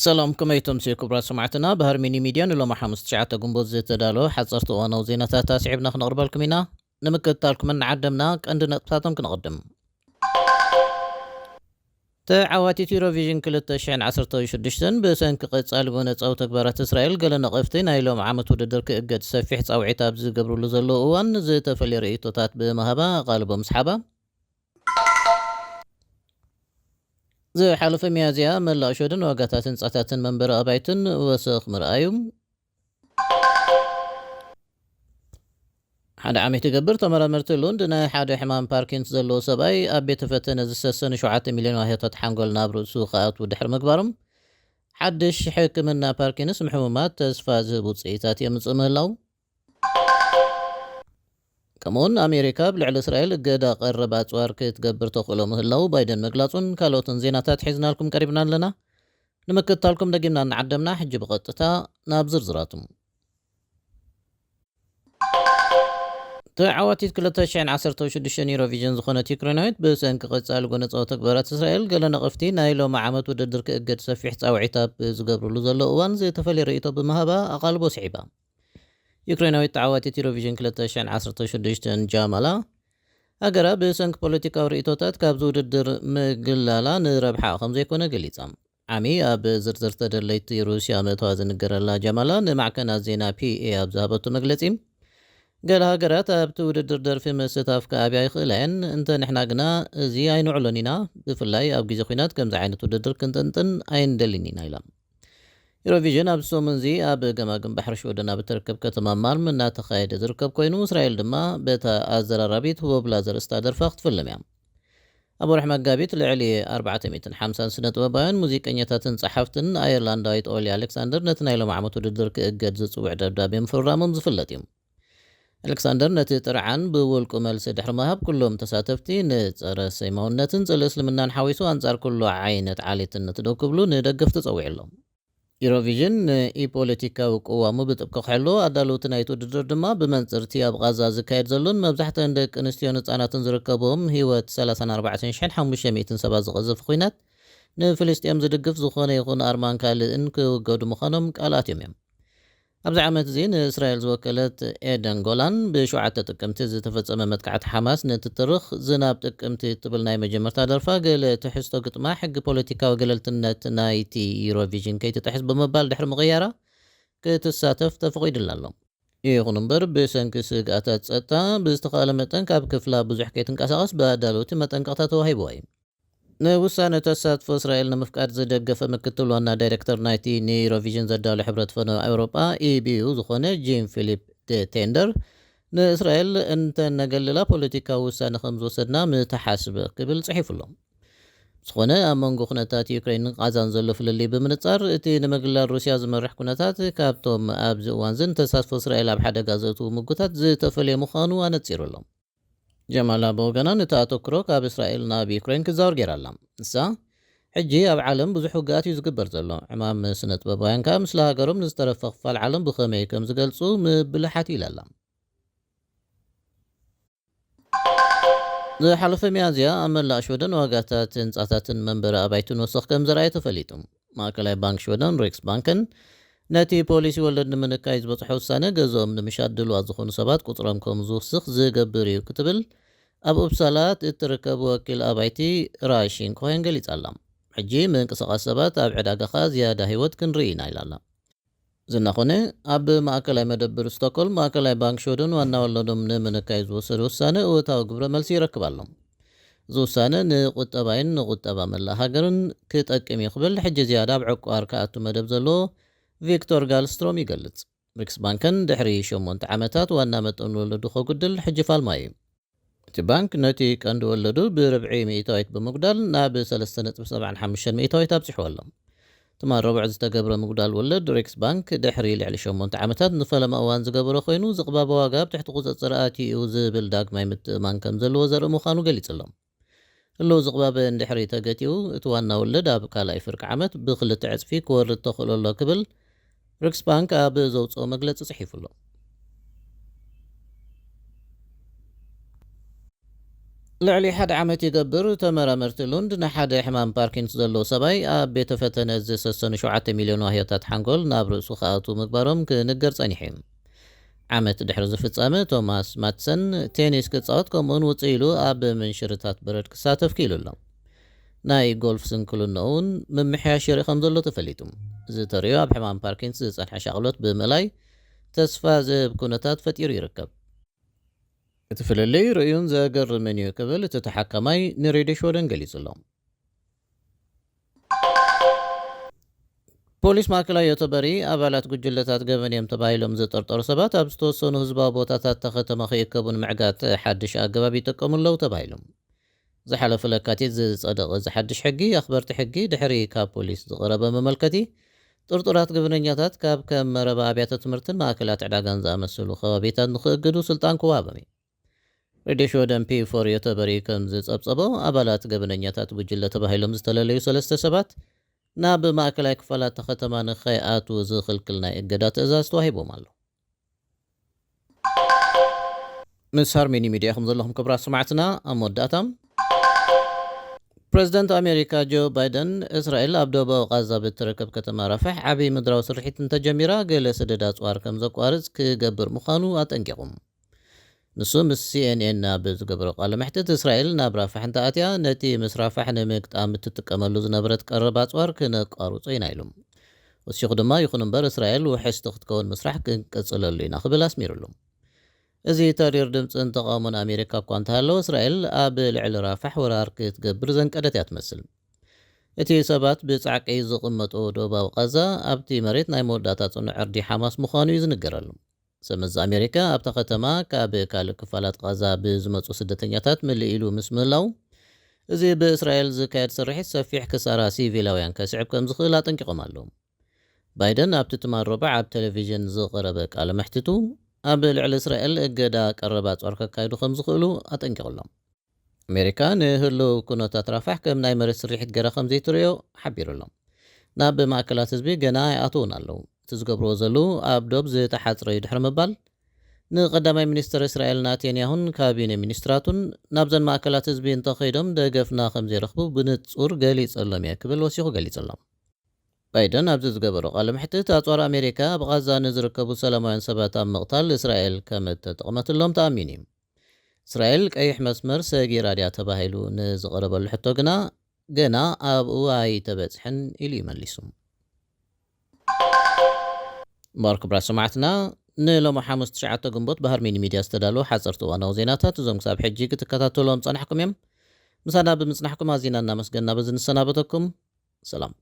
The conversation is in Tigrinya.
ሰላም፣ ከመይ ትምስዩ ክቡራት ሰማዕትና? ብሃርሚኒ ሚድያ ንሎሚ ሓሙስ ትሽዓተ ግንቦት ዝተዳለወ ሓጸርቲ እዋናዊ ዜናታት ኣስዒብና ክነቕርበልኩም ኢና። ንምክትታልኩም እናዓደምና ቀንዲ ነጥብታቶም ክነቕድም። ተዓዋቲት ዩሮቪዥን ክልተ ሽሕን ዓሰርተ ሽዱሽተን ብሰንኪ ቀጻሊ ጎነጻዊ ተግባራት እስራኤል ገለ ነቐፍቲ ናይ ሎም ዓመት ውድድር ክእገድ ሰፊሕ ጻውዒት ኣብ ዝገብርሉ ዘለዉ እዋን ዝተፈልየ ርእይቶታት ብመሃባ ኣቓልቦ ምስሓባ። ዝሓለፈ ሚያዝያ መላእ ሸወደን ዋጋታት ህንጻታትን መንበሪ ኣባይትን ወሰኽ ምርኣዩ። ሓደ ዓመት ይገብር ተመራመርቲ ሉንድ ናይ ሓደ ሕማም ፓርኪንስ ዘለዎ ሰብኣይ ኣብ ቤተ ፈተነ ዝሰሰኑ ሸውዓተ ሚልዮን ዋህዮታት ሓንጎል ናብ ርእሱ ክኣትዉ ድሕሪ ምግባሮም ሓድሽ ሕክምና ፓርኪንስ ንሕሙማት ተስፋ ዝህብ ውፅኢታት የምፅእ ምህላው። ከምኡውን ኣሜሪካ ኣብ ልዕሊ እስራኤል እገዳ ቀረብ ኣፅዋር ክትገብር ተኽእሎ ምህላው ባይደን መግላጹን ካልኦትን ዜናታት ሒዝናልኩም ቀሪብና ኣለና። ንምክትታልኩም ደጊምና እናዓደምና ሕጂ ብቐጥታ ናብ ዝርዝራቱ። ተዓዋቲት ክልተ ሽሕን ዓሰርተ ሽዱሽተን ዩሮቪዥን ዝኾነት ዩክሬናዊት ብሰንኪ ቀጻሊ ጎነጻዊ ተግባራት እስራኤል ገለ ነቐፍቲ ናይ ሎሚ ዓመት ውድድር ክእገድ ሰፊሕ ጻውዒት ኣብ ዝገብርሉ ዘሎ እዋን ዝተፈልየ ርእይቶ ብምሃባ ኣቓልቦ ስዒባ። ዩክሬናዊት ተዓዋቲት ዩሮቪዥን ክልተ ሽሕን ዓሰርተ ሽዱሽተን ጃማላ ሃገራ ብሰንኪ ፖለቲካዊ ርእይቶታት ካብዚ ውድድር ምግላላ ንረብሓ ከም ዘይኮነ ገሊጻ። ዓሚ ኣብ ዝርዝር ተደለይቲ ሩስያ ምእተዋ ዝንገረላ ጃማላ ንማዕከናት ዜና ፒኤ ኣብ ዝሃበቶ መግለጺ፣ ገለ ሃገራት ኣብቲ ውድድር ደርፊ ምስታፍ ክኣብያ ይኽእላ እየን፣ እንተ ንሕና ግና እዚ ኣይንዕሎን ኢና፣ ብፍላይ ኣብ ግዜ ኲናት ከምዚ ዓይነት ውድድር ክንጥንጥን ኣይንደልን ኢና ኢላ። ዩሮቪዥን ኣብዚ ሰሙን እዚ ኣብ ገማግም ባሕሪ ሽወደን ኣብ እትርከብ ከተማ ማልም እናተኻየደ ዝርከብ ኮይኑ፣ እስራኤል ድማ በታ ኣዘራራቢት ሆብላ ዘርእስታ ደርፋ ክትፍልም እያ። ኣብ ወርሒ መጋቢት ልዕሊ ኣርባዕተ ሚእትን ሓምሳን ስነ ጥበባውያን፣ ሙዚቀኛታትን ጸሓፍትን ኣየርላንዳዊት ኦሊ ኣሌክሳንደር ነቲ ናይ ሎም ዓመት ውድድር ክእገድ ዝጽውዕ ደብዳቤ ምፍርራሞም ዝፍለጥ እዩ። ኣሌክሳንደር ነቲ ጥርዓን ብውልቁ መልሲ ድሕሪ ምሃብ፣ ኩሎም ተሳተፍቲ ንጸረ ሰይማውነትን ጽልኢ እስልምናን ሓዊሱ ኣንጻር ኩሉ ዓይነት ዓሌትነት ደው ክብሉ ንደገፍቱ ጸዊዑ ኣሎ። ዩሮቪዥን ንኢፖለቲካዊ ቅዋሙ ብጥብቂ ክሕሎ፣ ኣዳለውቲ ናይቲ ውድድር ድማ ብመንጽርቲ ኣብ ቓዛ ዝካየድ ዘሎን መብዛሕትአን ደቂ ኣንስትዮን ህጻናትን ዝርከብዎም ህይወት ሰላሳን ኣርባዕተን ሽሕን ሓሙሽተ ሚእትን ሰባት ዝቐዘፈ ኲናት ንፍልስጤም ዝድግፍ ዝኾነ ይኹን ኣርማን ካልእን ክውገዱ ምዃኖም ቃል ኣትዮም እዮም። ኣብዚ ዓመት እዚ ንእስራኤል ዝወከለት ኤደን ጎላን ብሸውዓተ ጥቅምቲ ዝተፈጸመ መጥቃዕቲ ሓማስ ንትትርኽ ዝናብ ጥቅምቲ እትብል ናይ መጀመርታ ደርፋ ገለ ትሕዝቶ ግጥማ ሕጊ ፖለቲካዊ ገለልትነት ናይቲ ዩሮቪዥን ከይትጥሕስ ብምባል ድሕሪ ምቕያራ ክትሳተፍ ተፈቒዱላ ኣሎ። ይኹን እምበር ብሰንኪ ስግኣታት ጸጥታ ብዝተኻእለ መጠን ካብ ክፍላ ብዙሕ ከይትንቀሳቐስ ብኣዳለውቲ መጠንቀቕታ ተዋሂብዋ እዩ። ንውሳነ ተሳትፎ እስራኤል ንምፍቃድ ዝደገፈ ምክትል ዋና ዳይሬክተር ናይቲ ንዩሮቪዥን ዘዳሎ ሕብረት ፈነወ ኤውሮጳ ኢቢዩ ዝኾነ ጂን ፊሊፕ ደ ቴንደር ንእስራኤል እንተነገልላ ፖለቲካዊ ውሳነ ከም ዝወሰድና ምተሓስበ ክብል ጽሒፉ ኣሎ። ዝኾነ ኣብ መንጎ ኩነታት ዩክሬንን ቃዛን ዘሎ ፍልልይ ብምንጻር እቲ ንምግላል ሩስያ ዝመርሕ ኩነታት ካብቶም ኣብዚ እዋን ዝን ተሳትፎ እስራኤል ኣብ ሓደጋ ዘእትዉ ምጉታት ዝተፈልየ ምዃኑ ኣነጺሩ ኣሎ። ጀማላ ብወገና ነቲ ኣተኩሮ ካብ እስራኤል ናብ ዩክሬን ክዛወር ገይራ ኣላ። ንሳ፣ "ሕጂ ኣብ ዓለም ብዙሕ ውግኣት እዩ ዝግበር ዘሎ። ዕማም ስነ ጥበባውያን ከኣ ምስለ ሃገሮም ንዝተረፈ ክፋል ዓለም ብኸመይ ከም ዝገልጹ ምብልሓት" ኢላ ኣላ። ዝሓለፈ ሚያዝያ ኣብ መላእ ሽወደን ዋጋታት ህንጻታትን መንበሪ ኣባይትን ወሰኽ ከም ዘርኣየ ተፈሊጡ። ማእከላይ ባንክ ሽወደን ሪክስ ባንክን ነቲ ፖሊሲ ወለድ ንምንካይ ዝበጽሖ ውሳነ ገዝኦም ንምሻጥ ድልዋት ዝኾኑ ሰባት ቁጽሮም ከም ዝውስኽ ዝገብር እዩ ክትብል ኣብ ኡፕሳላ እትርከብ ወኪል ኣባይቲ ራሺን ኮይን ገሊጻ ኣላ። ሕጂ ምንቅስቓስ ሰባት ኣብ ዕዳጋ ከኣ ዝያዳ ህይወት ክንርኢ ኢና ኢላ ኣላ። ዝናኾነ ኣብ ማእከላይ መደብር ስቶክሆልም ማእከላይ ባንክ ሽወደን ዋና ወለዶም ንምንካይ ዝወሰደ ውሳነ እወታዊ ግብረ መልሲ ይረክብ ኣሎ። እዚ ውሳነ ንቁጠባይን ንቁጠባ መላእ ሃገርን ክጠቅም እዩ ክብል ሕጂ ዝያዳ ኣብ ዕቋር ክኣቱ መደብ ዘለዎ ቪክቶር ጋልስትሮም ይገልጽ። ሪክስ ባንከን ድሕሪ ሸሞንተ ዓመታት ዋና መጠን ወለዱ ከጉድል ሕጂ ፋልማ እዩ። እቲ ባንክ ነቲ ቀንዲ ወለዱ ብርብዒ ሚእታዊት ብምጉዳል ናብ ሰለስተ ነጥቢ ሰብዓን ሓሙሽተን ሚእታዊት ኣብጺሕዎ ኣሎ። ትማል ረቡዕ ዝተገብረ ምጉዳል ወለድ ሪክስ ባንክ ድሕሪ ልዕሊ ሸሞንተ ዓመታት ንፈለማ እዋን ዝገበሮ ኮይኑ፣ ዝቕባበ ዋጋ ኣብ ትሕቲ ቁጽጽር ኣትዩ እዩ ዝብል ዳግማይ ምትእማን ከም ዘለዎ ዘርኢ ምዃኑ ገሊጹ ኣሎ። ህልው ዝቕባበ እንድሕሪ ተገቲኡ፣ እቲ ዋና ወለድ ኣብ ካልኣይ ፍርቂ ዓመት ብክልተ ዕጽፊ ክወርድ ተኽእሎ ኣሎ ክብል ሪክስ ባንክ ኣብ ዘውጽኦ መግለጺ ጽሒፉ ኣሎ። ልዕሊ ሓደ ዓመት ይገብር፣ ተመራመርቲ ሉንድ ንሓደ ሕማም ፓርኪንስ ዘለዎ ሰብኣይ ኣብ ቤተ ፈተነ ዝሰሰኑ ሸውዓተ ሚልዮን ዋህዮታት ሓንጎል ናብ ርእሱ ክኣትዉ ምግባሮም ክንገር ጸኒሑ እዩ። ዓመት ድሕሪ ዝፍጸመ፣ ቶማስ ማትሰን ቴኒስ ክጻወት፣ ከምኡውን ውጽእ ኢሉ ኣብ ምንሽርታት በረድ ክሳተፍ ክኢሉ ኣሎ። ናይ ጎልፍ ስንክልንኡ እውን ምምሕያሽ የርኢ ከም ዘሎ ተፈሊጡ። ዝተርእዮ ኣብ ሕማም ፓርኪንስ ዝጸንሐ ሻቕሎት ብምእላይ፣ ተስፋ ዝህብ ኩነታት ፈጢሩ ይርከብ። እቲ ፍልልይ ርእዩን ዘገርምን እዩ ክብል እቲ ተሓካማይ ንሬድዮ ሽወደን ገሊጹ ኣሎ። ፖሊስ ማእከላይ ዮተበሪ፣ ኣባላት ጉጅለታት ገበን እዮም ተባሂሎም ዝጠርጠሩ ሰባት ኣብ ዝተወሰኑ ህዝባዊ ቦታታት እታ ከተማ ከይእከቡ ንምዕጋት ሓድሽ ኣገባብ ይጥቀሙ ኣለዉ ተባሂሎም። ዝሓለፈ ለካቲት ዝጸደቐ እዚ ሓድሽ ሕጊ፣ ኣኽበርቲ ሕጊ ድሕሪ ካብ ፖሊስ ዝቐረበ መመልከቲ፣ ጥርጡራት ገበነኛታት ካብ ከም መረባ ኣብያተ ትምህርትን ማእከላት ዕዳጋን ዝኣመሰሉ ከባቢታት ንኽእግዱ ስልጣን ክወሃቦም እዩ። ሬድዮ ሽወደን ፒ ፎር ዮተበሪ ከም ዝጸብጸቦ፣ ኣባላት ገበነኛታት ጉጅለ ተባሂሎም ዝተለለዩ ሰለስተ ሰባት ናብ ማእከላይ ክፋላት እታ ከተማ ንኸይኣትዉ ዝኽልክል ናይ እገዳ ትእዛዝ ተዋሂቦም ኣሎ። ምስ ሃርሜኒ ሚድያ ኢኹም ዘለኹም ክቡራት ሰማዕትና። ኣብ መወዳእታ፣ ፕረዚደንት ኣሜሪካ ጆ ባይደን፣ እስራኤል ኣብ ደቡባዊ ቃዛ ብትርከብ ከተማ ራፋሕ ዓብዪ ምድራዊ ስርሒት እንተጀሚራ፣ ገለ ሰደድ ኣጽዋር ከም ዘቋርጽ ክገብር ምዃኑ ኣጠንቂቑ። ንሱ ምስ ሲ ኤን ኤን ኣብ ዝገበሮ ቃለ መሕትት፣ እስራኤል ናብ ራፋሕ እንተኣትያ፣ ነቲ ምስ ራፋሕ ንምግጣም እትጥቀመሉ ዝነበረት ቀረብ ኣጽዋር ክነቋርጾ ኢና ኢሉ። ወሲኹ ድማ፣ ይኹን እምበር፣ እስራኤል ውሕስቲ ክትከውን ምስራሕ ክንቅጽለሉ ኢና ክብል ኣስሚሩሉ። እዚ ተሪር ድምጽን ተቓውሞን ኣሜሪካ እኳ እንተሃለወ፣ እስራኤል ኣብ ልዕሊ ራፋሕ ወራር ክትገብር ዘንቀደት እያ ትመስል። እቲ ሰባት ብጻዕቂ ዝቕመጦ ደቡባዊ ቃዛ፣ ኣብቲ መሬት ናይ መወዳእታ ጽኑዕ ዕርዲ ሓማስ ምዃኑ እዩ ዝንገረሉ። ሰመዚ ኣሜሪካ ኣብታ ከተማ ካብ ካልእ ክፋላት ቃዛ ብዝመጹ ስደተኛታት ምልእ ኢሉ ምስ ምህላው፣ እዚ ብእስራኤል ዝካየድ ስርሒት ሰፊሕ ክሳራ ሲቪላውያን ከስዕብ ከም ዝኽእል ኣጠንቂቖም ኣለዉ። ባይደን ኣብቲ ትማል ረቡዕ ኣብ ቴሌቪዥን ዝቐረበ ቃለ መሕትቱ፣ ኣብ ልዕሊ እስራኤል እገዳ ቀረብ ኣጽዋር ከካይዱ ከም ዝኽእሉ ኣጠንቂቑ ኣሎ። ኣሜሪካ ንህልው ኩነታት ራፋሕ ከም ናይ መሬት ስርሒት ገይራ ከም ዘይትርእዮ ሓቢሩ ኣሎ። ናብ ማእከላት ህዝቢ ገና ኣይኣተዉን ኣለዉ። እቲ ዝገብርዎ ዘለዉ ኣብ ዶብ ዝተሓጽረ እዩ ድሕሪ ምባል፣ ንቀዳማይ ሚኒስትር እስራኤል ናቴንያሁን ካቢነ ሚኒስትራቱን ናብዘን ማእከላት ህዝቢ እንተኸይዶም ደገፍና ከም ዘይረኽቡ ብንጹር ገሊጸሎም እየ ክብል ወሲኹ ገሊጹ ኣሎ። ባይደን ኣብዚ ዝገበሮ ቃለ መሕትት፣ ኣጽዋር ኣሜሪካ ኣብ ቓዛ ንዝርከቡ ሰላማውያን ሰባት ኣብ ምቕታል እስራኤል ከም እተጠቕመትሎም ተኣሚኑ እዩ። እስራኤል ቀይሕ መስመር ሰጊራ ድያ ተባሂሉ ንዝቐረበሉ ሕቶ ግና፣ ገና ኣብኡ ኣይተበጽሐን ኢሉ እዩ መሊሱ። እምበኣር ክቡራት ሰማዕትና፣ ንሎሚ ሓሙስ ትሽዓተ ግንቦት ብሃርሜኒ ሚድያ ዝተዳለወ ሓጸርቲ እዋናዊ ዜናታት እዞም ክሳብ ሕጂ ክትከታተልዎም ጸናሕኩም እዮም። ምሳና ብምጽናሕኩም ኣዚና እናመስገንና በዚ ንሰናበተኩም። ሰላም።